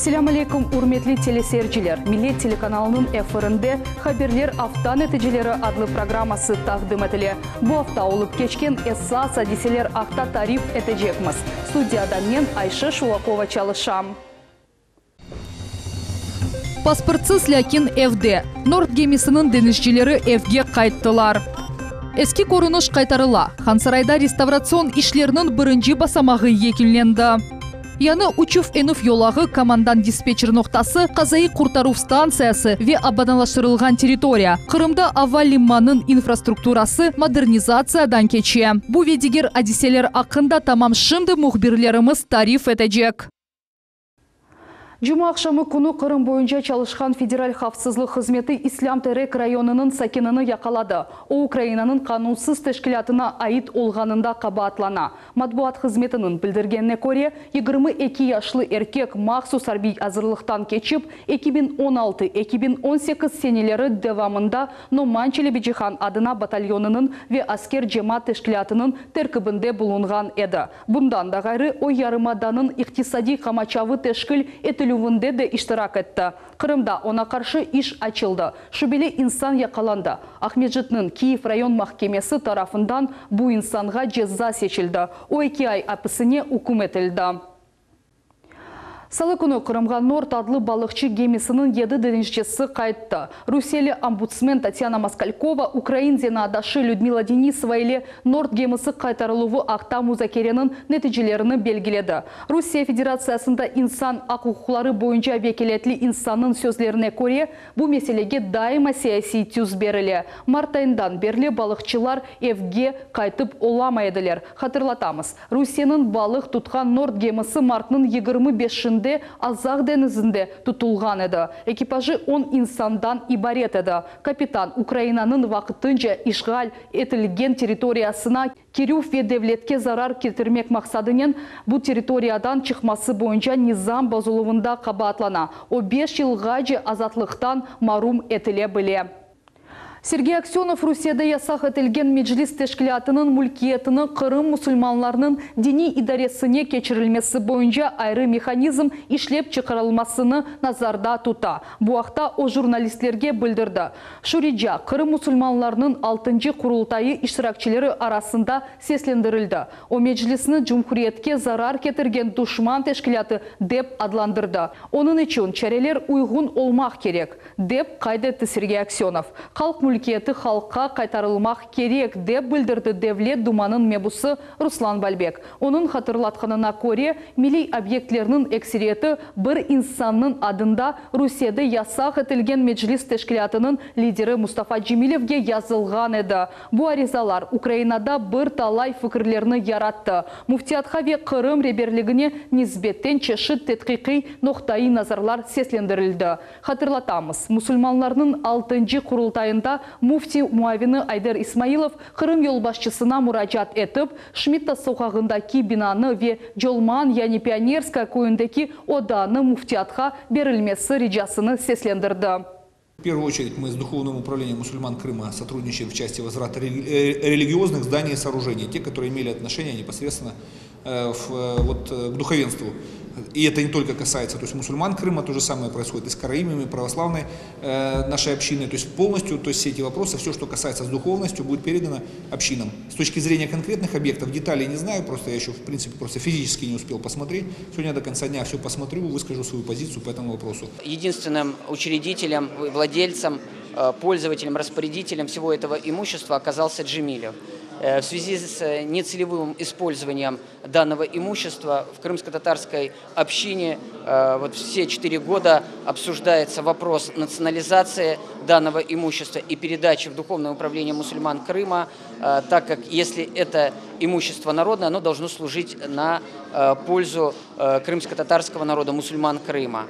Selâm aleyküm, ürmetli teleseyirciler! Millet telekanalınıñ efirinde Haberler afta neticeleri adlı programması taqdim etile. Bu afta olıp keçken esas adiseler aqta tarif etecekmiz. Studiyada men, Ayşe Şulakova çalışam. Pasportsız, lâkin evde. Nord gemisiniñ deñizcileri evge qayttılar. Eski körüniş qaytarıla. Hansarayda restavratsion işlerniñ birinci basamağı yekünlendi. Yañı uçuv-enüv yolağı, komandan-dispetçer noqtası, qazaiy-qurtaruv stantsiyası ve abadanlaştırılğan territoriya, Qırımda ava limanınıñ infrastrukturası modernizatsiyadan keçe. Bu ve diger adiseler aqqında tamam şimdi mühbirlerimiz tarif etecek. Cumaaqşamı künü Qırım boyunca çalışqan Federal havfsızlıq hızmeti İslâm Terek rayonınıñ sakinini yaqaladı. O, Ukrainanıñ qanunsız teşkilâtına ait olğanında qabaatlana. Matbuat hızmetiniñ bildirgenine köre, 22 yaşlı erkek mahsus arbiy azırlıqtan keçip, 2016, 2018 seneleri devamında Noman Çelebicihan adına batalyonınıñ ve Asker cemaat teşkilâtınıñ terkibinde bulunğan edi. Bundan da ğayrı, o, yarımadanıñ iqtisadiy qamaçavı teşkil etilüvinde de iştirak etti. Qırımda oña qarşı iş açıldı, şübeli insan yaqalandı. Aqmescitniñ Kiyev rayon mahkemesi tarafından bu insanğa ceza seçildi, o, eki ay apisine üküm etildi. Salı künü Qırımğa Nord adlı balıqçı gemisiniñ yedi deñizcisi qayttı. Rusiyeli ombudsmen Tatyana Moskalkova ukrain zenaatdaşı Lüdmila Denisova ile Nord gemisi qaytarıluvı aqta muzakereniñ neticelerini belgiledi. Rusiye Federatsiyasında insan aq-uquqları boyunca vekâletli insannıñ sözlerine köre, bu meselege daima siyasiy tüs berile. Mart ayından berli balıqçılar evge qaytıp olamay ediler. Hatırlatamız, Rusiyeniñ balıq tutqan Nord gemisi martnıñ 25-inde Azaq deñizinde tutulğan edi. Ekipajı on insandan ibaret edi. Kapitan, Ukrainanıñ vaqtınca işğal etilgen territoriyasına kirüv ve devletke zarar ketirmek maqsadınen bu territoriyadan çıqması boyunca nizam bozuluvında qabaatlana. O, beş yılğace azatlıqtan marum etile bile. Sergey Aksönov Rusiyede yasaq etilgen Meclis teşkilâtınıñ mülkiyetini Qırım musulmanlarınıñ diniy idaresine keçirilmesi boyunca ayrı mehanizm işlep çıqarılmasını nazarda tuta. Bu aqta o jurnalistlerge bildirdi. Şu rica Qırım musulmanlarınıñ altıncı Qurultayı iştirakçileri arasında seslendirildi. O Meclisni cumhuriyetke zarar ketirgen duşman teşkilâtı dep adlandırdı. Onıñ içün çareler uyğun olmaq kerek. Dep qayd etti Sergey Aksönov. Halq mülkiyeti halqqa qaytarılmaq kerek, dep bildirdi Devlet Dumanıñ mebusı Ruslan Balbek. Onıñ hatırlatqanına köre, milliy obyektlerniñ ekseriyeti bir insannıñ adında Rusiyede yasaq etilgen Meclis teşkilâtınıñ lideri Mustafa Cemilevge yazılğan edi. Bu arizalar Ukrainada bir talay fikirlerni yarattı, Müftiyatqa ve Qırım reberligine nisbeten çeşit tedqiqiy noqtaiy nazarlar seslendirildi. Hatırlatamız, musulmanlarnıñ altıncı Qurultayında müfti muavini Ayder İsmailov Qırım yolbaşçısına muracaat etip, Şmitta soqağındaki binanı ve Colman, yani Pionerskaya köyündeki odanı müftiyatqa berilmesi ricasını seslendirdi. В первую очередь мы с Духовным управлением мусульман Крыма сотрудничаем в части возврата религиозных зданий и сооружений, те, которые имели отношение непосредственно вот, к духовенству. И это не только касается, то есть, мусульман Крыма, то же самое происходит и с караимами, православной нашей общины. То есть полностью, то есть все эти вопросы, все, что касается с духовностью, будет передано общинам. С точки зрения конкретных объектов, деталей не знаю, просто я еще, в принципе, просто физически не успел посмотреть. Сегодня до конца дня все посмотрю, выскажу свою позицию по этому вопросу. Единственным учредителем, владельцем, пользователем, распорядителем всего этого имущества оказался Джемилев. В связи с нецелевым использованием данного имущества в крымско-татарской общине вот все 4 года обсуждается вопрос национализации данного имущества и передачи в Духовное управление мусульман Крыма, так как если это имущество народное, оно должно служить на пользу крымско-татарского народа, мусульман Крыма.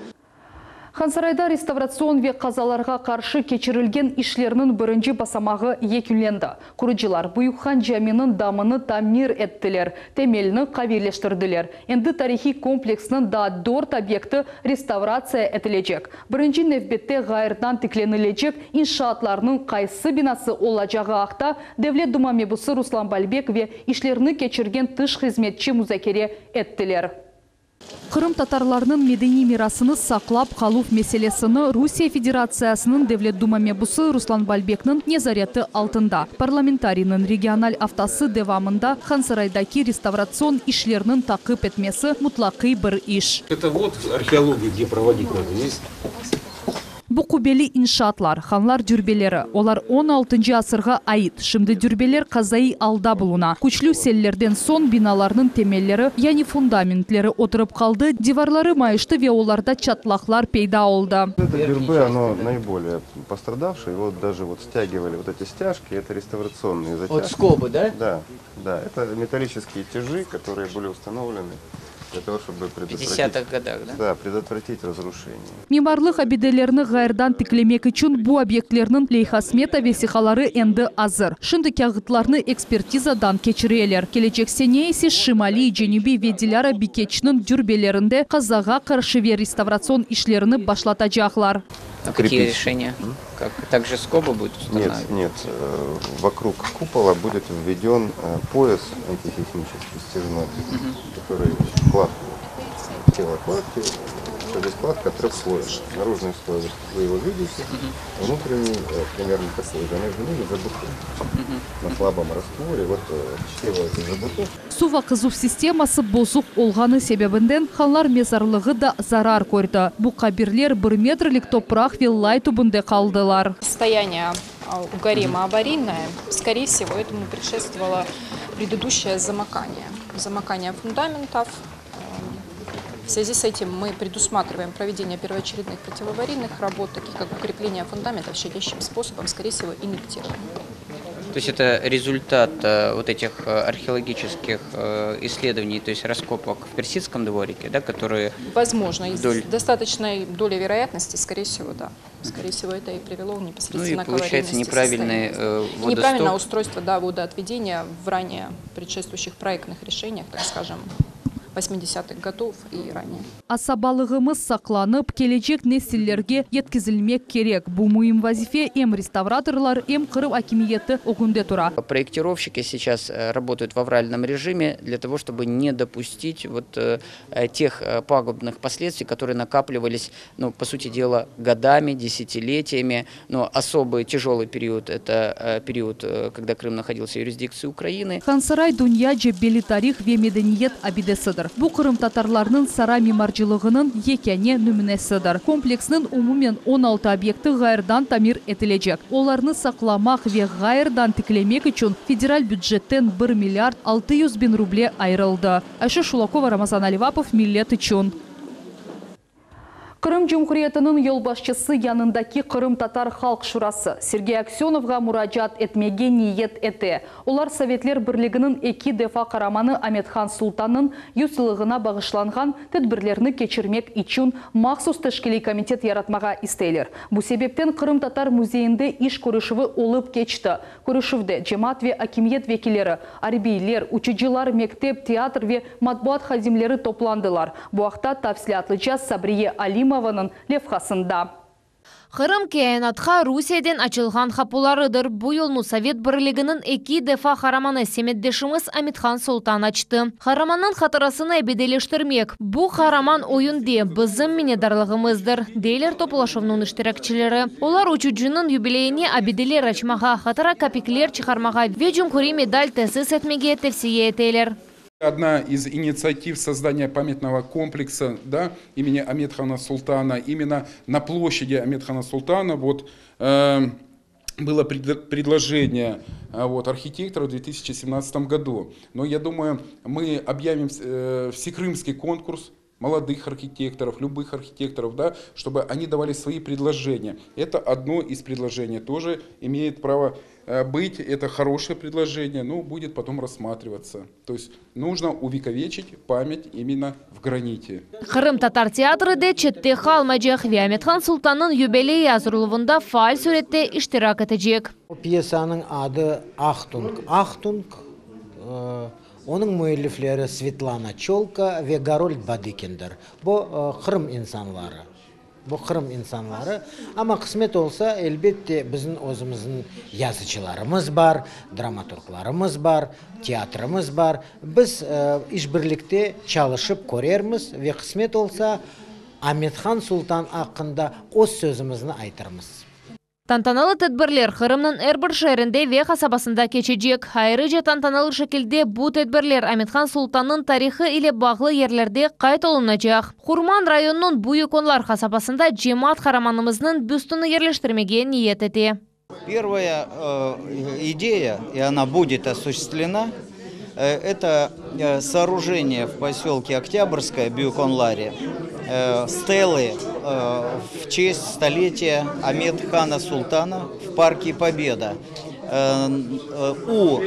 Hansarayda restavratsion ve qazalarğa qarşı keçirilgen işlerniñ birinci basamağı yekünlendi. Qurucılar Büyük Han Caminiñ damını tamir ettiler, temelini qaviyleştirdiler. Endi tarihiy kompleksniñ daa dört obyekti restavratsiya etilecek. Birinci nevbette ğayrıdan tiklenilecek inşaatlarnıñ qaysı binası olacağı aqta Devlet Duma mebusı Ruslan Balbek ve işlerni keçirgen tış hızmetçi muzakere ettiler. Qırımtatarlarnıñ medeniy mirasını saqlap qaluv meselesini Rusiye Federatsiyasınıñ Devlet Duma mebusı Ruslan Balbekniñ nezareti altında parlamentariyniñ regional aftası devamında Hansaraydaki restavratsion işlerniñ taqip etmesi mutlaqiy bir iş. Это вот археологию где проводить надо, здесь. Bu qubbeli inşaatlar, hanlar dürbeleri, olar on altıncı asırğa ait. Şimdi dürbeler qazaiy alda buluna. Küçlü sellerden soñ binalarnıñ temelleri, yani fundamentleri oturıp qaldı, divarları mayıştı ve olarda çatlaqlar peyda oldı. Это дюрбе, оно наиболее пострадавшее. Его даже вот стягивали вот эти стяжки, это реставрационные Вот затяжки. скобы, да? Да, да, это металлические тяжи, которые были установлены для того, чтобы В предотвратить, 50-х годах, да? да, предотвратить разрушение. Mimarlıq abidelerini ğayrıdan tiklemek içün bu obyektlerniñ leyha-smeta vesiqaları endi azır. Şimdi kâğıtlarnı ekspertizadan keçireler. Kelecek sene ise Şimaliy, Cenübiy ve Dilâra Bikeçniñ dürbelerinde qazağa qarşı ve restavratsion işlerini başlatacaqlar. А какие Крепить. решения? Как, также скобы будут Нет, устанавливать? нет, вокруг купола будет введен пояс антисейсмический стяжной, который кладку, тело кладки, то есть кладка трехслойная. Наружный слой вы его видите, внутренний примерно такой же, а между ними забутовка. На слабом растворе, вот тело этой забутовки. Suv aqızuv sisteması bozuq olğanı sebebinden hanlar mezarlığı da zarar kördi. Bu qabirler bir metrlik topraq ve lay tübünde qaldılar. Состояние у гарема аварийное. Скорее всего, этому предшествовало предыдущее замокание. Замокание фундаментов. В связи с этим мы предусматриваем проведение первоочередных противоаварийных работ, таких как укрепление фундаментов щадящим способом, скорее всего, инъектированием. То есть это результат вот этих археологических исследований, то есть раскопок в Персидском дворике, да, которые Возможно, и с Вдоль. достаточной долей вероятности, скорее всего, да. Скорее всего, это и привело непосредственно Ну и к получается аварийности неправильный, состояния. э, И неправильное водосток. устройство, да, водоотведения в ранее предшествующих проектных решениях, так скажем, 80-х годов и ранее. Asabalığımız saqlanıp, kelecek nesillerge yetkizilmek kerek. Bu müim vazife em restavratorlar, em Qırım akimiyeti ögünde tura. Проектировщики сейчас работают в авральном режиме для того, чтобы не допустить вот тех пагубных последствий, которые накапливались, ну, по сути дела, годами, десятилетиями. Но особый тяжелый период – это период, когда Крым находился в юрисдикции Украины. Hansaray dünyaca belli tarih ve medeniyet abidesidir. Bu qırımtatarlarnıñ saray mimarcılığınıñ yekâne nümünesidir. Kompleksniñ umumen 16 obyekti ğayrıdan tamir etilecek. Olarnı saqlamaq ve ğayrıdan tiklemek içün federal bücetten 1 milliard 600 biñ ruble ayırıldı. Ayşe Şulakova, Ramazan Alivapov, Millet içün. Qırım Cumhuriyetiniñ yolbaşçısı yanındaki Qırımtatar Halq Şurası Sergey Aksenovğa muracaat etmege niyet ete. Olar Sovetler Birliginiñ eki defa qaramanı Amethan Sultannıñ 100 yıllığına bağışlanğan tedbirlerni keçirmek içün mahsus teşkiliy komitet yaratmağa isteyler. Bu sebepten Qırımtatar müzeyinde iş körüşüvi olıp keçti. Körüşüvde cemaat ve akimiyet vekilleri, arbiyler, uçucılar, mektep, teatr ve matbuat hadimleri toplandılar. Bu aqta tafsilâtlıca Sabriye Alimovanıñ levhasında. Qırım kâinatqa Rusiyeden açılğan qapularıdır. Bu yolnı Sovet Birliginiñ eki defa qaramanı semetdeşimiz Amethan Sultan açtı. Qaramannıñ hatırasını ebediyleştirmek. Bu qaraman ögünde bizim minnetdarlığımızdır, deyler toplaşuvnıñ iştirakçileri. Olar uçucınıñ yubileyine abideler açmağa, hatıra kapikler çıqarmağa ve cumhuriy medal tesis etmege tevsiye eteler. Одна из инициатив создания памятного комплекса, да, имени Аметхана Султана, именно на площади Аметхана Султана вот, было предложение вот, архитектора в 2017 году. Но я думаю, мы объявим всекрымский конкурс молодых архитекторов, любых архитекторов, да, чтобы они давали свои предложения. Это одно из предложений, тоже имеет право быть, это хорошее предложение, но будет потом рассматриваться. То есть нужно увековечить память именно в граните. Qırımtatar teatri de çette qalmaycaq ve Amethan Sultannıñ yubileyi azırluvında faal sürette iştirak etecek. Pyesanıñ adı Ахтунг. Ахтунг, onıñ müellifleri Svetlana Çolka ve Garold Badıkindir. Bu Qırım insanları. Bu Qırım insanları. Amma qısmet olsa, elbette, bizim özümizniñ yazıcılarımız bar, dramaturglarımız bar, teatrımız bar. Biz işbirlikte çalışıp körermiz ve qısmet olsa, Amethan Sultan aqqında öz sözümizni aytırmız. Tantanalı tedbirler Qırımnıñ er bir şeerinde ve qasabasında keçecek. Ayrıca tantanalı şekilde bu tedbirler Amethan Sultannıñ tarihı ile bağlı yerlerde qayd olunacaq. Qurman rayonınıñ Büyük Onlar qasabasında cemaat qaramanımıznıñ büstüni yerleştirmege niyet ete. Первая идея, и она будет осуществлена, это сооружение в поселке Октябрьское, Бююк-Онларе, стелы в честь столетия Амет-хана Султана в парке Победа. У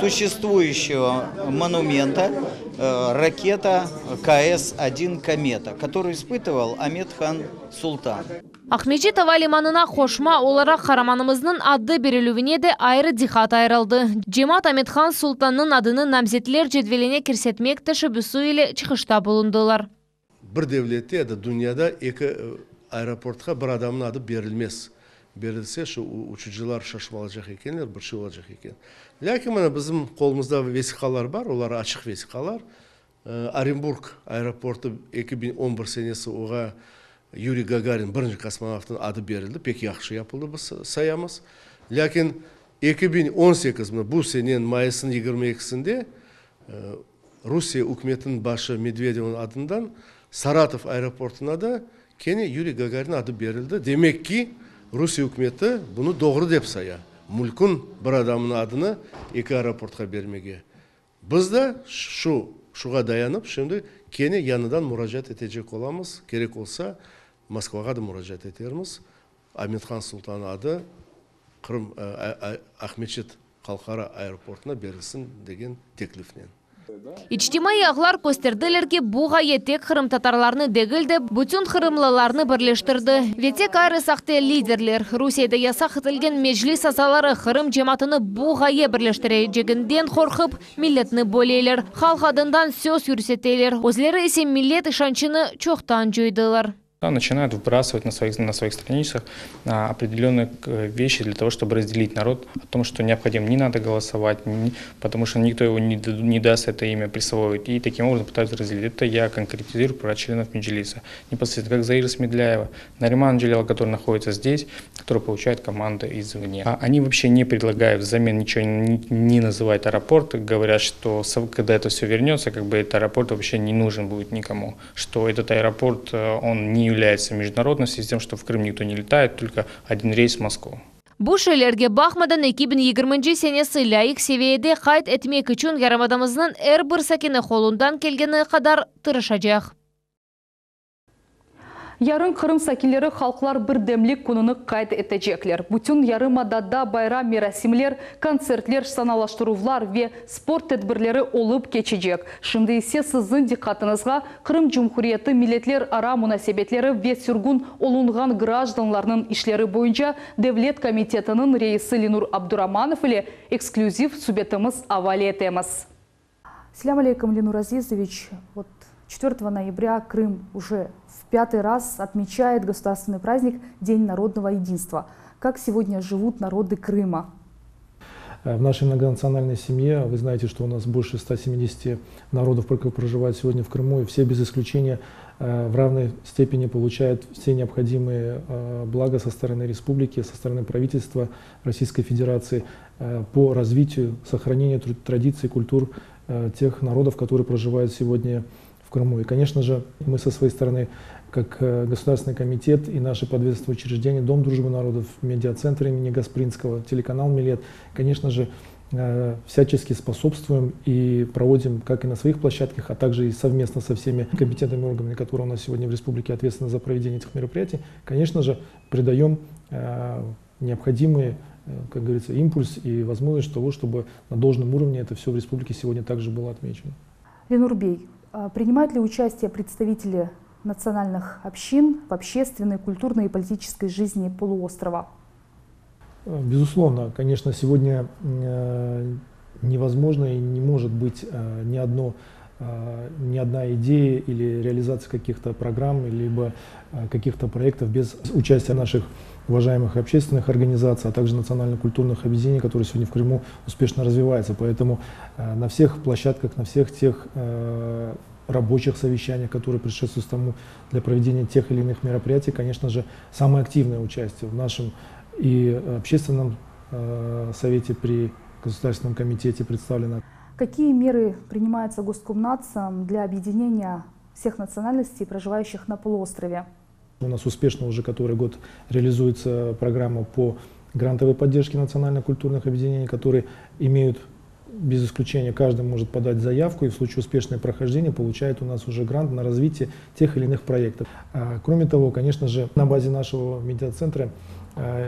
существующего монумента ракета КС-1 «Комета», которую испытывал Амет-хан Султан. Aqmescit ava limanına qoşma olaraq qaramanımıznıñ adı berilüvine de ayrı diqqat ayırıldı. Cemaat Amethan Sultannıñ adını namzetler cedveline kirsetmek teşebbüsi ile çıqışta bulundılar. Bir devlette ya da dünyada eki aeroportqa bir adamnıñ adı berilmez. Berilse, şu uçucılar şaşıp alacaq ekenler, bir şey olacaq eken. Lâkin mına bizim qolumızda vesiqalar bar, olar açıq vesiqalar. Orenburg aeroportı 2011 senesi oğa Yuriy Gagarin, birinci kosmonavtnıñ adı berildi, pek yahşı yapıldı biz sayamız. Lâkin 2018, mına bu seneniñ mayısınıñ 22-sinde Rusiye ükümetiniñ başı Medvedevniñ adından Saratov aeroportına da kene Yuriy Gagarin adı berildi. Demek ki, Rusiye ükümeti bunı doğru dep saya, mülkün bir adamnıñ adını eki aeroportqa bermege. Biz de şu şuğa dayanıp, şimdi kene yañıdan muracaat etecek olamız, kerek olsa, Moskvağa da muracaat etermiz, Amethan Sultan adı Qırım, Aqmescit halqara aeroportuna berilsin degen teklifnen. İçtimaiy ağlar kösterdiler ki, bu ğaye tek qırımtatarlarnı degil de, bütün qırımlılarnı birleştirdi. Ve tek ayrı sahte liderler, Rusiyede yasaq etilgen Meclis azaları Qırım cemaatını bu ğaye birleştireceginden qorqıp, milletni böleler, halq adından söz yürseteler, özleri ise millet işançını çoqtan coydılar. Начинают вбрасывать на своих, на своих страницах определенные вещи для того, чтобы разделить народ о том, что необходимо, не надо голосовать, не, потому что никто его не, не даст это имя присвоить. И таким образом пытаются разделить. Это я конкретизирую про членов Меджлиса. Непосредственно как Заира Смедляева, Нариман Джелял, который находится здесь, который получает команды извне. А они вообще не предлагают взамен ничего не, не называть аэропорт, говорят, что когда это все вернется, как бы этот аэропорт вообще не нужен будет никому, что этот аэропорт, э, он не является международным, в связи с тем, что в Крым никто не летает, только один рейс в Москву. Bu şeylerge baqmadan 2020 senesi lâyıq seviyede qayd etmek içün yarımadamıznıñ er bir sakini qolundan kelgeni qadar tırışacaq. Yarın Qırım sakinleri Halqlar birdemlik kününi qayd etecekler. Bütün yarımadada bayram merasimler, kontsertler, sanalaştıruvlar ve sport tedbirleri olıp keçecek. Şimdi ise siziñ diqqatıñızğa Qırım Cumhuriyeti milletlerara munasebetleri ve sürgün olunğan grajdanlarnıñ işleri boyunca devlet komitetiniñ reisi Lenur Abduramanov ile eksklüziv subetimiz avale etemiz. Selâm aleyküm, Lenur Azizovич. Вот 4 ноября Крым уже в пятый раз отмечает государственный праздник День народного единства. Как сегодня живут народы Крыма? В нашей многонациональной семье, вы знаете, что у нас больше 170 народов проживает сегодня в Крыму, и все без исключения э, в равной степени получают все необходимые э, блага со стороны республики, со стороны правительства Российской Федерации э, по развитию, сохранению традиций, культур тех народов, которые проживают сегодня в Крыму. И, конечно же, мы со своей стороны, как Государственный комитет и наши подведомственные учреждения, Дом дружбы народов, медиацентр имени Гаспринского, телеканал «Милет», конечно же, всячески способствуем и проводим как и на своих площадках, а также и совместно со всеми компетентными органами, которые у нас сегодня в республике ответственны за проведение этих мероприятий, конечно же, придаем необходимый, как говорится, импульс и возможность того, чтобы на должном уровне это все в республике сегодня также было отмечено. Ленур bey, принимают ли участие представители национальных общин в общественной, культурной и политической жизни полуострова? Безусловно, конечно, сегодня невозможно и не может быть ни одно. ни одна идея или реализация каких-то программ, либо каких-то проектов без участия наших уважаемых общественных организаций, а также национально-культурных объединений, которые сегодня в Крыму успешно развиваются. Поэтому на всех площадках, на всех тех рабочих совещаниях, которые предшествуют тому для проведения тех или иных мероприятий, конечно же, самое активное участие в нашем и общественном совете при Государственном комитете представлено. Какие меры принимаются Госкомнацом для объединения всех национальностей, проживающих на полуострове? У нас успешно уже который год реализуется программа по грантовой поддержке национально-культурных объединений, которые имеют без исключения, каждый может подать заявку и в случае успешного прохождения получает у нас уже грант на развитие тех или иных проектов. Кроме того, конечно же, на базе нашего медиацентра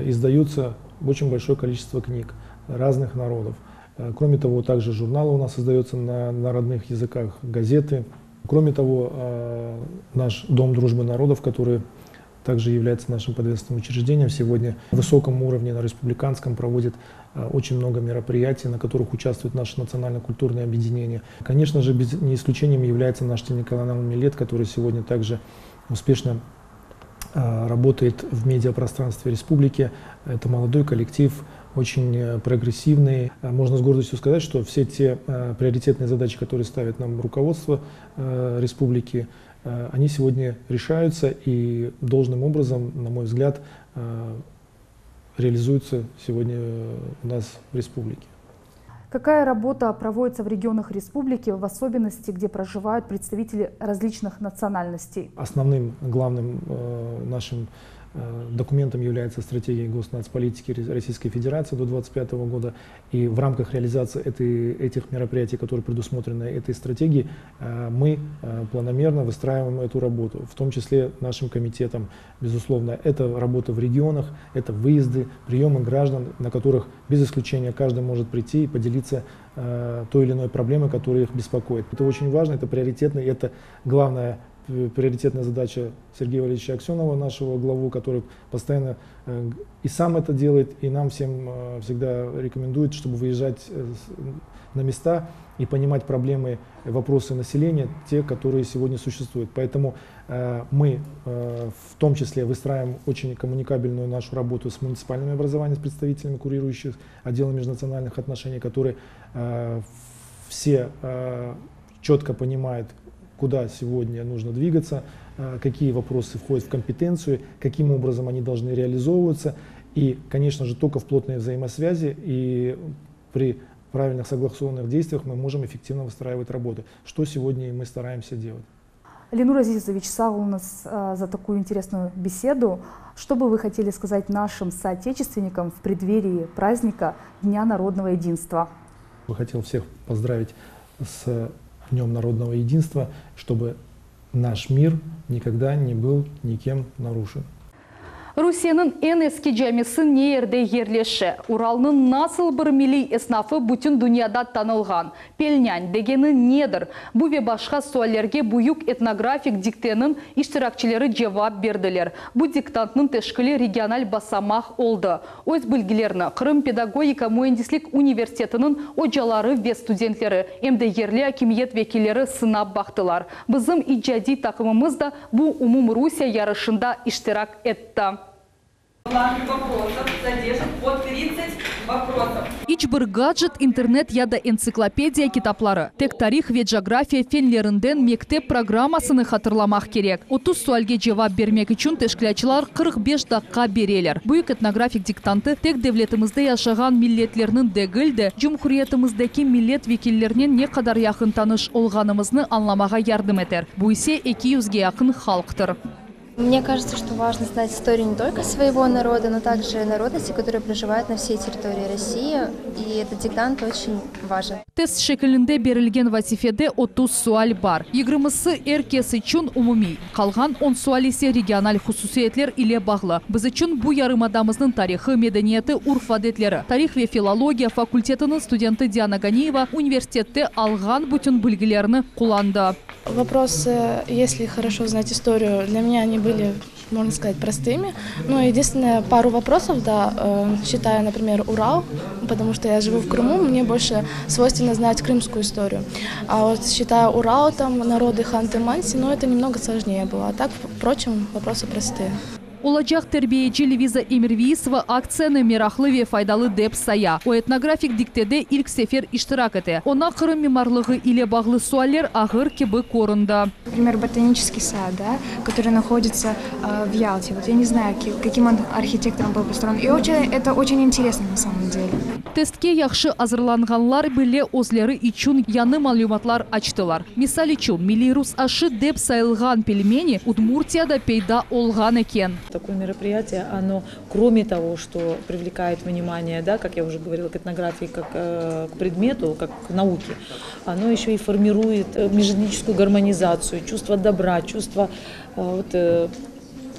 издаются очень большое количество книг разных народов. Кроме того, также журналы у нас издаются на родных языках, газеты. Кроме того, наш Дом дружбы народов, который также является нашим подведомственным учреждением, сегодня на высоком уровне, на республиканском, проводит очень много мероприятий, на которых участвуют наши национально-культурные объединения. Конечно же, не исключением является наш телеканал «Милет», который сегодня также успешно работает в медиапространстве республики. Это молодой коллектив, очень прогрессивный. Можно с гордостью сказать, что все те приоритетные задачи, которые ставит нам руководство республики, они сегодня решаются и должным образом, на мой взгляд, реализуются сегодня у нас в республике. Какая работа проводится в регионах республики, в особенности, где проживают представители различных национальностей? Основным, главным нашим документом является стратегия госнацполитики Российской Федерации до 2025 года. И в рамках реализации этих мероприятий, которые предусмотрены этой стратегией, мы планомерно выстраиваем эту работу, в том числе нашим комитетом. Безусловно, это работа в регионах, это выезды, приемы граждан, на которых без исключения каждый может прийти и поделиться той или иной проблемой, которая их беспокоит. Это очень важно, это приоритетно, и это главная приоритетная задача Сергея Валерьевича Аксенова, нашего главу, который постоянно и сам это делает, и нам всем всегда рекомендует, чтобы выезжать на места и понимать проблемы, вопросы населения, те, которые сегодня существуют. Поэтому мы в том числе выстраиваем очень коммуникабельную нашу работу с муниципальными образованиями, с представителями курирующих отдела межнациональных отношений, которые все четко понимают, куда сегодня нужно двигаться, какие вопросы входят в компетенцию, каким образом они должны реализовываться. И, конечно же, только в плотной взаимосвязи и при правильных согласованных действиях мы можем эффективно выстраивать работу, что сегодня и мы стараемся делать. Ленур Азизович, sağ oluñız за такую интересную беседу. Что бы вы хотели сказать нашим соотечественникам в преддверии праздника Дня народного единства? Я хотел всех поздравить с Днем народного единства, чтобы наш мир никогда не был никем нарушен. Rusiyeniñ eñ eski camisi ne yerde yerleşe? Uralnıñ nasıl bir milliy esnafı bütün dünyada tanılğan? Pelnân degeni nedir? Bu ve başqa suallerge büyük etnografik diktantnıñ iştirakçileri cevap berdiler. Bu diktantnıñ teşkili regional basamaq oldı. Öz bilgilerini Qırım pedagogika müendislik universitetiniñ ocaları ve studentleri em de yerli akimiyet vekilleri sınap baqtılar. Bizim icadiy taqımımız da bu umumrusiye yarışında iştirak etti. Вопросов содержит по 30 вопросов. İç bir gadjet, internet ya da entsiklopediya kitapları. Tek tarih ve coğrafiya fenlerinden mektep programmasını hatırlamaq kerek. 30 sualge cevap bermek içün teşkilâtçılar 45 daqqa bereler. Büyük etnografik diktantı tek devletimizde yaşağan milletlerniñ degil de, cumhuriyetimizdeki millet vekillerinen ne qadar yaqın tanış olğanımıznı añlamağa yardım eter. Bu ise 200ge yaqın halqtır. Мне кажется, что важно знать историю не только своего народа, но также народности, которые проживают на всей территории России. И этот диктант очень важен. Test şekilinde berilgen vazifede 30 sual bar. 20-si er kes içün umumiy. Qalğan 10 sual ise regional hususiyetler ile bağlı. Biz içün bu yarımadamıznıñ tarihı, medeniyeti, urf-adetleri. Tarih ve filologiya fakultetiniñ studenti Diana Ganiyeva universitette alğan bütün bilgilerini qullandı. Вопросы, если хорошо знать историю, для меня они были. Можно сказать, простыми. Ну, единственное, пару вопросов, да, считая, например, Урал, потому что я живу в Крыму, мне больше свойственно знать крымскую историю. А вот считая Урал, там, народы Ханты-Манси, ну, это немного сложнее было. А так, впрочем, вопросы простые. Olacaq terbiyeci Leviza Emirviyisova aktsiyanı meraqlı ve faydalı dep saya. O, etnografik diktede ilk sefer iştirak ete. Oña Qırım mimarlığı ile bağlı sualler ağır kibi köründi. Например, ботанический сад, да, который находится в Ялте. Вот я не знаю, каким он архитектором был построен. И очень, это очень интересно на самом деле. Testke yahşı azırlanğanlar bile özleri içün yañı malümatlar açtılar. Misal içün, milliy rus aşı dep sayılğan pelmeni Udmurtiyada peyda olğan eken. Такое мероприятие, оно, кроме того, что привлекает внимание, да, как я уже говорила, к этнографии, как к предмету, как к науке, оно еще и формирует межэтническую гармонизацию, чувство добра, чувство вот,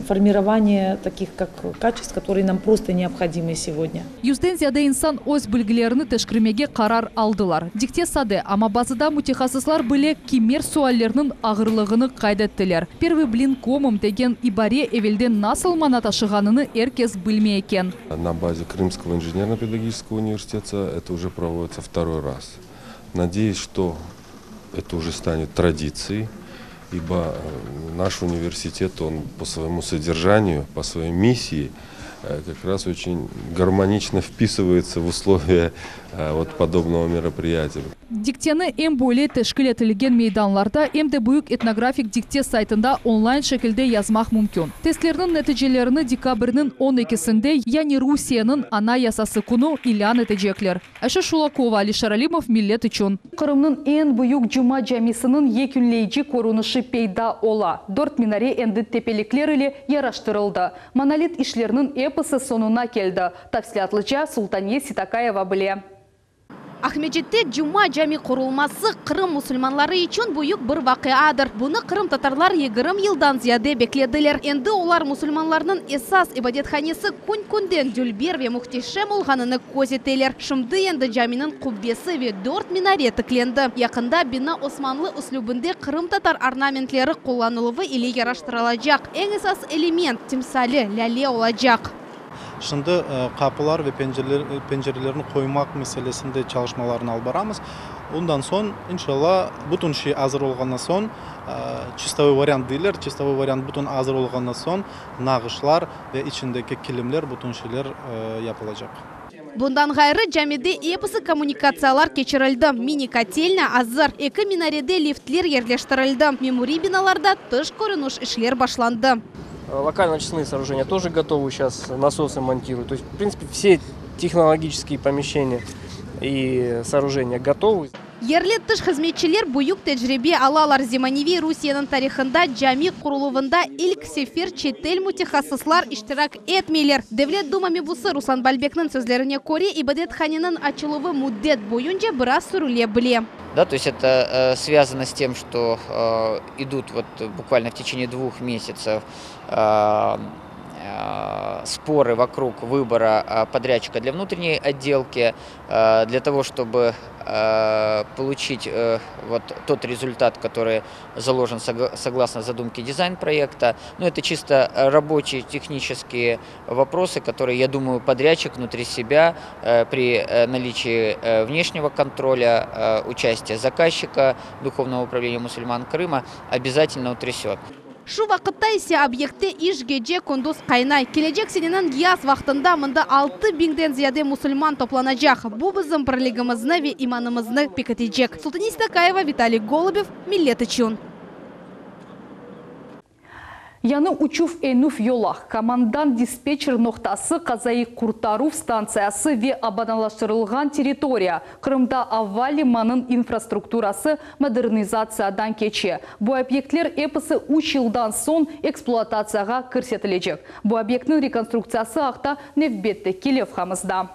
формирование таких как качеств, которые нам просто необходимы сегодня. Yüzden ziyade insan öz bilgilerini teşkermege qarar aldılar. Dikte sade, amma bazıda mütehassıslar bile kimer suallerniñ ağırlığını qayd ettiler. Первый блин комом degen ibare evelden nasıl mana taşığanını er kes bilmey eken. На базе Крымского инженерно-педагогического университета это уже проводится второй раз. Надеюсь, что это уже станет традицией, ибо наш университет, он по своему содержанию, по своей миссии как раз очень гармонично вписывается в условия вот подобного мероприятия. Dikteni em böyle teşkil etilgen meydanlarda, em de büyük etnografik dikte saytında onlayn şekilde yazmaq mümkün. Testlerniñ neticelerini dekabrniñ 12-sinde, yani Rusiyeniñ Anayasası künü ilân etecekler. Ayşe Şulakova, Alişer Alimov, Millet içün. Qırımnıñ eñ büyük Cuma camisiniñ yekünleyici körünişi peyda ola. Dört minare endi tepelikler ile yaraştırıldı. Monolit işlerniñ episi soñuna keldi. Tafsilâtlıca Sultaniye Sitakayeva bile. Aqmescitte Cuma cami qurulması Qırım musulmanları içün büyük bir vaqiadır. Bunı qırımtatarlar 20 yıldan ziyade beklediler. Endi olar musulmanlarnıñ esas ibadethanesi kün-künden dülber ve mühteşem olğanını köz eteler. Şimdi endi caminiñ qubbesi ve dört minare tiklendi. Yaqında bina osmanlı üslübinde qırımtatar ornamentleri qullanıluvı ile yaraştırılacaq. Eñ esas element, timsali lâle olacaq. Şimdi qapılar ve pencerelerni qoymaq meselesinde çalışmalarnı alıp baramız. Ondan soñ, inşalla, bütün şey azır olğandan soñ, çistovoy variant deyler, çistovoy variant bütün azır olğandan soñ, nağışlar ve içindeki kilimler, bütün şeyler yapılacaq. Bundan ğayrı, camide episi kommunikatsiyalar keçirildi, mini-kotelnâ azır, eki minarede liftler yerleştirildi, memuriy binalarda tış körüniş işler başlandı. Локально-очистные сооружения тоже готовы, сейчас насосы монтируют. То есть, в принципе, все технологические помещения и сооружения готовы. Yerli tış hızmetçiler büyük tecribe alalar. Zemaneviy Rusiyeniñ tarihında cami quruluvında ilk sefer çetel mütehassıslar iştirak etmeyler. Devlet Duma mebusı Ruslan Balbekniñ sözlerine köre, ibadethaneniñ açıluvı müddet boyunca biraz sürüle bile. Да, то есть это связано с тем, что идут вот буквально в течение двух месяцев споры вокруг выбора подрядчика для внутренней отделки, для того, чтобы получить вот тот результат, который заложен согласно задумке дизайн-проекта. Но это чисто рабочие технические вопросы, которые, я думаю, подрядчик внутри себя при наличии внешнего контроля, участия заказчика Духовного управления мусульман Крыма обязательно утрясет. Şu vaqıtta ise obyektte iş gece kündüz qaynay. Kelecek seneniñ yaz vaqtında mında 6000-den ziyade musulman toplanacaq. Bu bizim birligimizni ve imanımıznı pekitecek. Sultaniye Sitakaeva, Vitaliy Golubev, Millet içün. Yañı uçuv enüv yolaq, komandan dispetçer noqtası, qazaiy qurtaruv stantsiyası ve abadanlaştırılğan territoriya, Qırımda ava limanınıñ infrastrukturası modernizatsiyadan keçe. Bu obyektler episi üç yıldan soñ ekspluatatsiyağa kirsetilecek. Bu obyektniñ rekonstruktsiyası aqta nevbetteki levhamızda.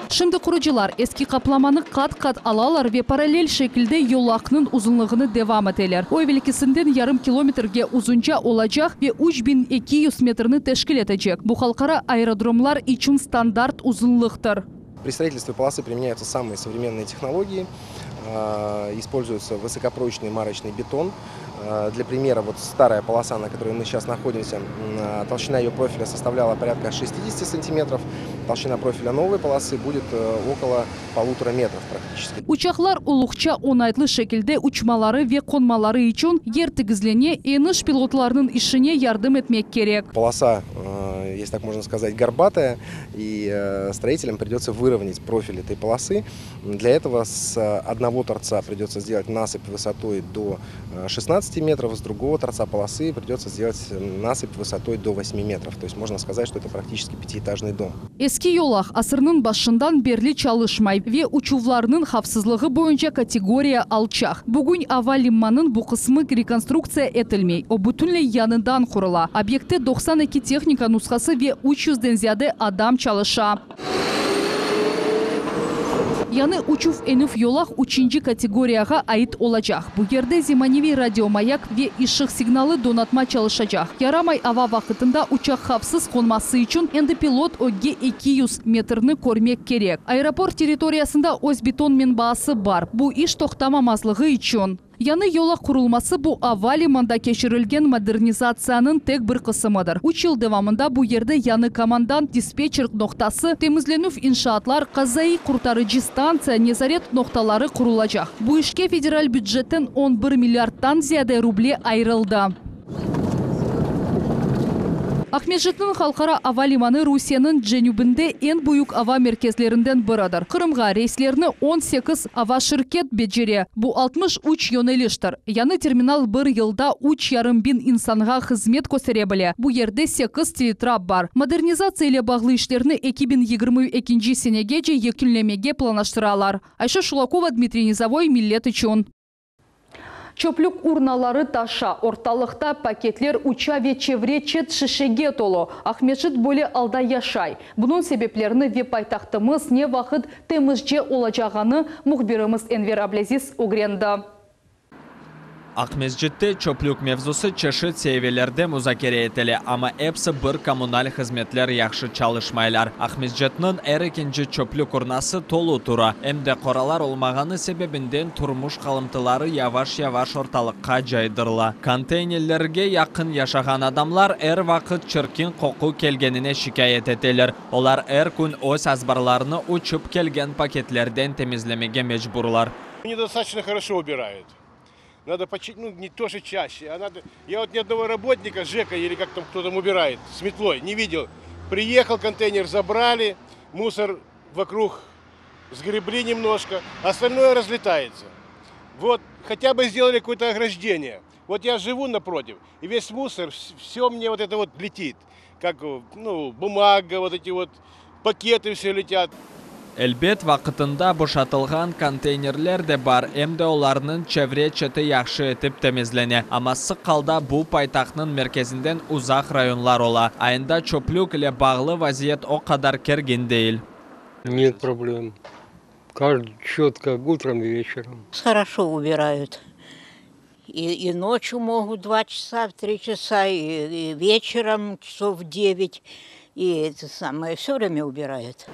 Şimdi qurucılar eski qaplamanı qat-qat alalar ve parallel şekilde yolaqnıñ uzunlığını devam eteler. O evelkisinden yarım kilometrge uzunca olacaq ve 3200 metrni teşkil etecek. Bu halqara aerodromlar içün standart uzunlıqtır. При строительстве полосы применяются самые современные технологии. Используется высокопрочный марочный бетон. Для примера, вот старая полоса, на которой мы сейчас находимся, толщина ее профиля составляла порядка 60 сантиметров. Толщина профиля новой полосы будет около полутора метров практически. Uçaqlar uluqça oñaytlı şekilde uçmaları ve qonmaları içün yer tegizlene, eniş pilotlarnıñ işine yardım etmek kerek. Полоса, если так можно сказать, горбатая, и строителям придется выровнять профиль этой полосы. Для этого с одного торца придется сделать насыпь высотой до 16 метров, с другого торца полосы придется сделать насыпь высотой до 8 метров. То есть можно сказать, что это практически пятиэтажный дом. Eski yolaq asırnıñ başından berli çalışmay ve uçuvlarnıñ havfsızlığı boyunca kategoriya alçaq. Bugün ava limanınıñ bu qısmı rekonstruktsiya etilmey. O bütünley yañıdan qurula. Obyektte 92 tehnika nushası ve 300-den ziyade adam çalışa. Yañı uçuv enüv yolaq üçünci kategoriyağa ait olacaq. Bu yerde zemaneviy radiomayak ve ışıq signalı donatma çalışacaq. Yaramay ava vaqtında uçaq havfsız qonması içün endi pilot ögge 200 metrni körmek kerek. Aeroport territoriyasında öz beton menbaası bar. Bu iş toqtamamazlığı içün. Yañı yolaq qurulması bu ava limanda keçirilgen modernizatsiyanıñ tek bir qısımıdır. Üç yıl devamında bu yerde yañı komandant dispetçer noqtası, temizlenüv inşaatlar, qazaiy qurtarıcı stantsiya, nezaret noqtaları qurulacaq. Bu işke federal bücetten 11 milliardtan ziyade ruble ayırıldı. Aqmescitniñ halqara ava limanı Rusiyeniñ cenübinde eñ büyük ava merkezlerinden biridir. Qırımğa reyslerni 18 ava şirket becere. Bu 63 yöneliştir. Yañı terminal bir yılda 3,5 biñ insanğa hızmet köstere bile. Bu yerde 8 teletrap bar. Modernizatsiya ile bağlı işlerni 2022 senegece yekünlemege planlaştıralar. Ayşe Şulakova, Dmitriy Nizavoy, Millet içün. Çöplük urnaları taşa, ortalıqta paketler uça ve çevre çet şişege tolu. Aqmescit böyle alda yaşay. Bunıñ sebeplerini ve paytahtımız ne vaqıt temizce olacağını mühbirimiz Enver Ablâziz ögrendi. Aqmescitte çöplük mevzusı çeşit seviyelerde muzakere etile, amma episi bir kommunal hızmetler yahşı çalışmaylar. Aqmescitniñ er ekinci çöplük urnası tolu tura. Em de qoralar olmağanı sebebinden turmuş qalımtıları yavaş-yavaş ortalıqqa caydırıla. Konteynerlerge yaqın yaşağan adamlar er vaqıt çirkin qoqu kelgenine şikâyet eteler. Olar er kün öz azbarlarını uçıp kelgen paketlerden temizlemege mecburlar. Недостаточно хорошо убирают. Надо, ну, не то что чаще, а надо... Я вот ни одного работника ЖЭКа или как там кто там убирает с метлой не видел. Приехал, контейнер забрали, мусор вокруг сгребли немножко, остальное разлетается. Вот хотя бы сделали какое-то ограждение. Вот я живу напротив, и весь мусор, все мне вот это вот летит. Как, ну, бумага, вот эти вот пакеты все летят. Elbet, vaqtında boşatılğan konteynerler de bar, em de olarnıñ çevre çeti yahşı etip temizlene. Amma sıq alda bu paytahtnıñ merkezinden uzaq rayonlar ola. Anda çöplük ile bağlı vaziyet o qadar kergin değil. Нет проблем. Каждый четко утром и вечером. Хорошо убирают. И, и ночью могут два часа, в три часа, и, и вечером часов в девять. И это самое, все время убирают.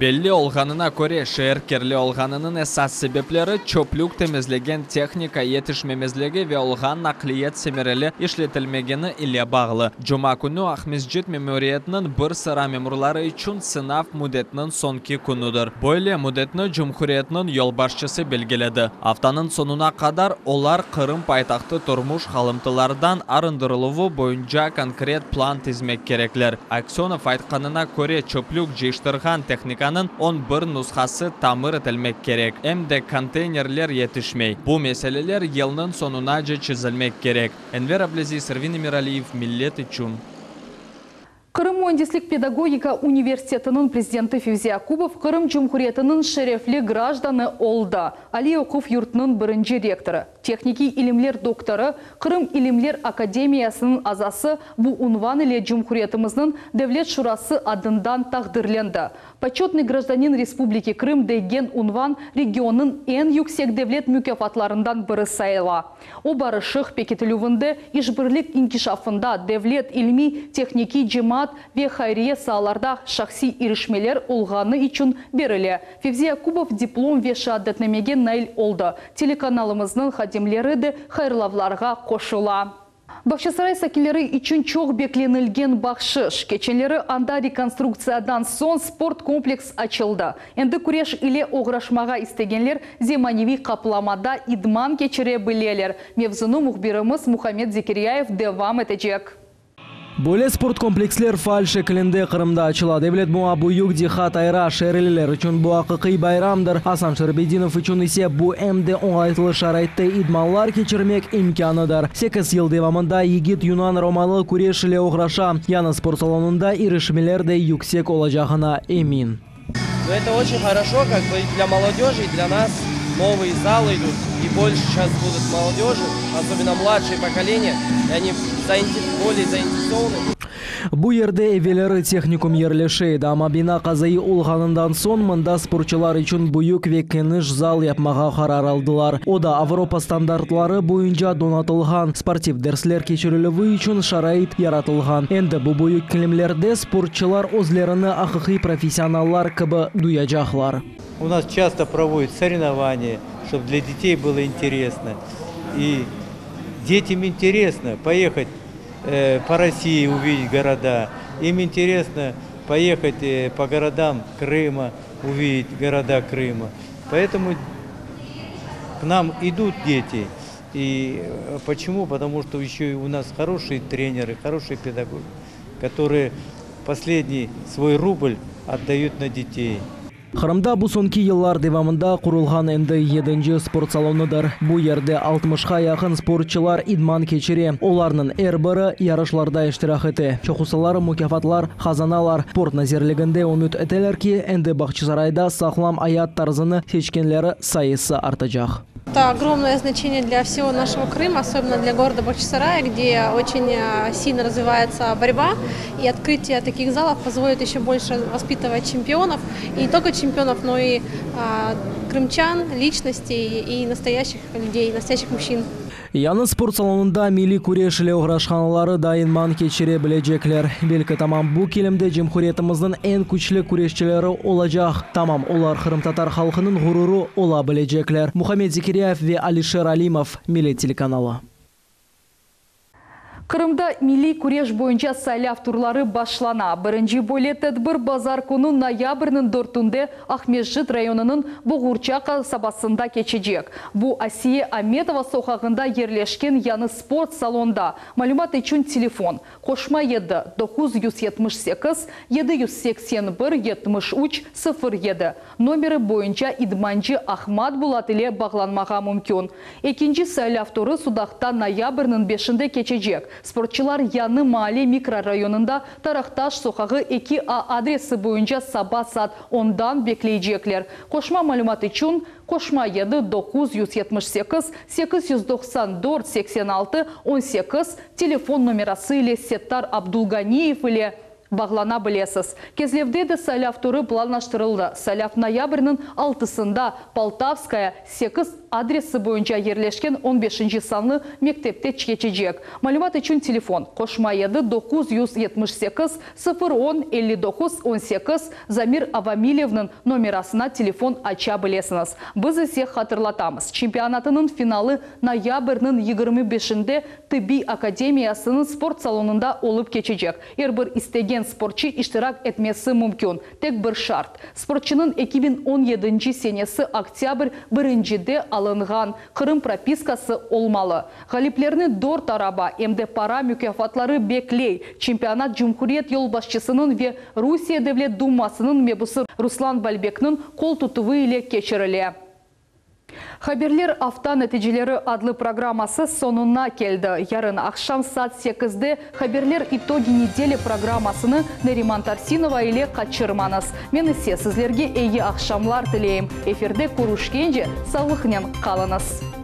Belli olğanına köre, şeer kirli olğanınıñ esas sebepleri çöplük temizlegen tehnika yetişmemezligi ve olğan naqliyat semereli işletilmegeni ile bağlı. Cuma künü Aqmescit memuriyetiniñ bir sıra memurları içün sınav müddetiniñ soñki künüdir. Böyle müddetni Cumhuriyetniñ yolbaşçısı belgiledi. Aftanıñ soñuna qadar olar Qırım paytahtı turmuş qalımtılardan arındırıluvı boyunca konkret plan tizmek kerekler. Aksönov aytqanına köre çöplük cıyıştırğan tehnikanıñ 11 nushası tamir etilmek kerek. Em de konteynerler yetişmey. Bu meseleler yılnıñ soñunace çezilmek kerek. Enver Ablâziz, Ervin Emiraliyev, Millet içün. Qırım müendislik pedagogika universitetiniñ prezidenti Fevzi Yakubov Qırım Cumhuriyetiniñ şerefli grajdanı oldı. Aliy oquv yurtunıñ birinci rektorı, tehnikiy ilimler doktorı, Qırım İlimler Akademiyasınıñ azası bu unvan ile Cumhuriyetimizniñ Devlet Şurası adından taqdirlendi. Почетный гражданин Республики Крым degen unvan regionnıñ eñ yüksek devlet mukâfatlarından biri sayıla. O barışıq pekitilüvinde işbirlik inkişafında devlet, ilmiy, tehnikiy, cemaat. cemaat ve hayriye saalarda şahsiy irişmeler olğanı içün berile. Fevzi Yakubov diplom ve şeadetnamege nail oldı. Telekanalımıznıñ hadimleri de hayırlavlarğa qoşula. Bağçasaray sakinleri içün çoq beklenilgen bahşış. Keçenleri anda rekonstruktsiyadan soñ sport kompleks açıldı. Endi küreş ile oğraşmağa istegenler zemaneviy qaplamada idman keçire bileler. Mevzunı mühbirimiz Muhammed Zekiryayev devam etecek. Böyle sport kompleksler faal şekilinde Qırımda açıla. Devlet buña büyük diqqat ayıra. Şeerliler içün bu aqiqiy bayramdır. Asan Şerbedinov içün ise bu em de oñaytlı şaraitte idmanlar keçirmek imkânıdır. Sekiz yıl devamında yigit yunan-romalı küreş ile oğraşa. Yañı sport salonında irişmeler de yüksek olacağına emin. Ну это очень хорошо, как бы и для молодежи, и для нас новые залы идут, и больше сейчас будут молодежи, особенно младшее поколение, и они более заинтересованы. Bu yerde evelleri tehnikum yerleşe edi, amma bina qazaiy olğanından soñ mında sportçular içün büyük ve keniş zal yapmağa qarar aldılar. O da Avropa standartları boyunca donatılğan, sportiv dersler keçirilüvi içün şarait yaratılğan. Endi bu büyük kilimlerde sportçular özlerini aqiqiy professionallar kibi duyacaqlar. U nas часто проводят соревнования, чтоб для детей было интересно. И детям интересно поехать по России увидеть города. Им интересно поехать по городам Крыма, увидеть города Крыма. Поэтому к нам идут дети. И почему? Потому что еще и у нас хорошие тренеры, хорошие педагоги, которые последний свой рубль отдают на детей. Qırımda bu soñki yıllar devamında qurulğan endi yedinci sport salonıdır. Bu yerde altmışqa yaqın sportçılar idman keçire. Olarnıñ er biri yarışlarda iştirak ete. Çoqusıları mukâfatlar qazanalar. Sport nazirliginde ümüt eteler ki, endi Bağçasarayda sağlam ayat tarzını seçkenleri sayısı artacaq. Это огромное значение для всего нашего Крыма, особенно для города Бахчисарая, где очень сильно развивается борьба. И открытие таких залов позволит еще больше воспитывать чемпионов. И не только чемпионов, но и а, крымчан, личностей и настоящих людей, настоящих мужчин. Yañı sport salonında milliy küreş ile oğraşqanları da idman keçire bilecekler. Belki tamam bu kilimde cumhuriyetimizniñ eñ küçlü küreşçileri olacaq. Tamam olar qırımtatar halqınıñ ğururı ola bilecekler. Muhammed Zekiryayev ve Alişer Alimov, Millet telekanalı. Qırımda milliy küreş boyunca saylav turları başlana. Birinci böyle tedbir bazar künü noyabrniñ dörtünde Aqmescit rayonınıñ Boğurça qasabasında keçecek. Bu Asiye Ametova soqağında yerleşken yañı sport salonda. Malümat içün telefon, qoşma 7, 978 781 73 07 nomeri boyunca idmancı Ahmat Bulat ile bağlanmağa mümkün. Ekinci saylav turı Sudaqta noyabrniñ beşinde keçecek. Sportçılar Yañı maale mikrorayonında Taraqtaş soqağı 2A adresi boyunca saba saat ondan bekleycekler. Qoşma malümat içün qoşma 7 978 894 86 18 telefon nomerası ile Settar Abdulganiyev ile bağlana bilesiz. Kezlevde de saylav turı planlaştırıldı. Saylav noyabrniñ altısında Poltavskaya 8 adresi boyunca yerleşken 15 sanlı mektepte keçecek. Malümat içün telefon qoşma 7 978 010 59 18 Zamir Avamilevniñ nomerasına telefon aça bilesiñiz. Biz ise hatırlatamız. Çempionatınıñ finalı noyabrniñ 25-inde Tıbbiy akademiyasınıñ sport salonında olıp keçecek. Er bir istegen sportçı iştirak etmesi mümkün. Tek bir şart. Sportçınıñ 2017 senesi oktyabr birincide alınğan Qırım propiskası olmalı. Ğaliplerni dört araba, em de para mukâfatları bekley. Çempionat cumhuriyet yolbaşçısınıñ ve Rusiye Devlet Dumasınıñ mebusı Ruslan Balbekniñ qol tutuvı ile keçirile. Haberler afta neticeleri adlı programması soñuna keldi. Yarın aqşam saat sekizde Haberler itogi nedeli programmasını Neriman Tarsinova ile qaçırmañız. Men ise sizlerge eyi aqşamlar tileyim. Efirde körüşkence sağlıqnen qalıñız.